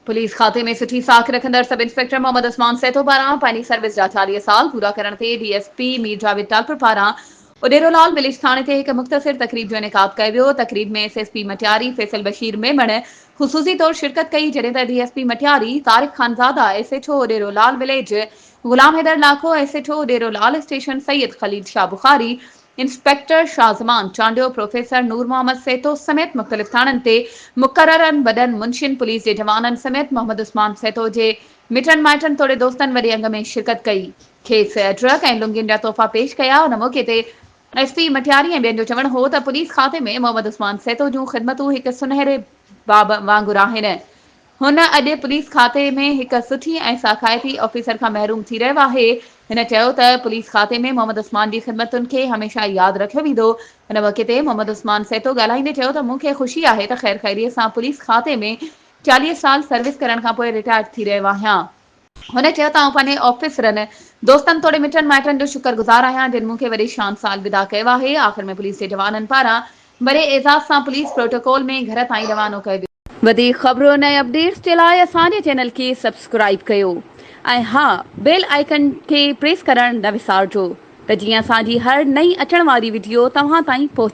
Police کاتي ۾ سٺي ساک رکندڙ سب انسپيڪٽر محمد عثمان سهتو پاران پنهنجي سروس جا 40 سال پورا ڪرڻ تي D S P Mir Javed Talpur پاران اڏيرو لال وليج ٿاڻي تي هڪ مختصر تقريب جو انعقاد ڪيو ويو. تقريب ۾ S S P Matiari Faisal Bashir Memon خصوصي طور شرڪت ڪئي جڏهن ته D S P Matiari Tariq Khanzada, S H O Udero Lal village Ghulam Haider Lakho, S H O Udero Lal station Syed Khalil Shah Bukhari, inspector Shahzaman Chandio, professor Noor Muhammad Sahito سميت مختلف ٿاڻن تي مقررن وڏن منشين، police جي جوانن سميت محمد عثمان سهتو جي مٽن مائٽن توڙي دوستن وڏي انگ ۾ شرڪت ڪئي. کيس ٽرڪ ۽ لنگين جا تحفا پيش ڪيا. ان موقعي تي ايس پي مٽياري ۽ ٻين جو چوڻ هو ته پوليس کاتي ۾ محمد عثمان سهتو جون خدمتون هڪ سنهري باب وانگر آهن. هن اڄ پوليس کاتي ۾ هڪ سٺي ۽ ساکائتي آفيسر کان محروم ٿي رهيو آهي. هن چيو ته پوليس کاتي ۾ محمد عثمان جي خدمتن کي هميشه ياد رکيو ويندو. ان موقعي تي محمد عثمان سهتو ڳالهائيندي چيو ته مون کي خوشي آهي ته خير خيريت سان پوليس کاتي ۾ 40 سال سروس ڪرڻ کانپوء رٽائرڊ ٿي رهيو آهيان. هن چيو ته آئون پنهنجي آفيسرن، دوستن توڙي مٽن مائٽن جو شڪر گذار آهيان جن مون کي وڏي شان سان الوداع ڪيو آهي. آخر ۾ پوليس جي جوانن پاران وڏي اعزاز سان پوليس پروٽوڪول ۾ گهر تائين روانو ڪيو ويو. وڌيڪ خبرن ۽ اپڊيٽس جي لاء اسان جي چينل کي سبسڪرائيب ڪيو ۽ ها بيل آئيڪن کي پريس ڪرڻ نه وسارجو ته جيئن اسان جي هر نئين اچڻ واري وڊيو توهان تائين پهچي.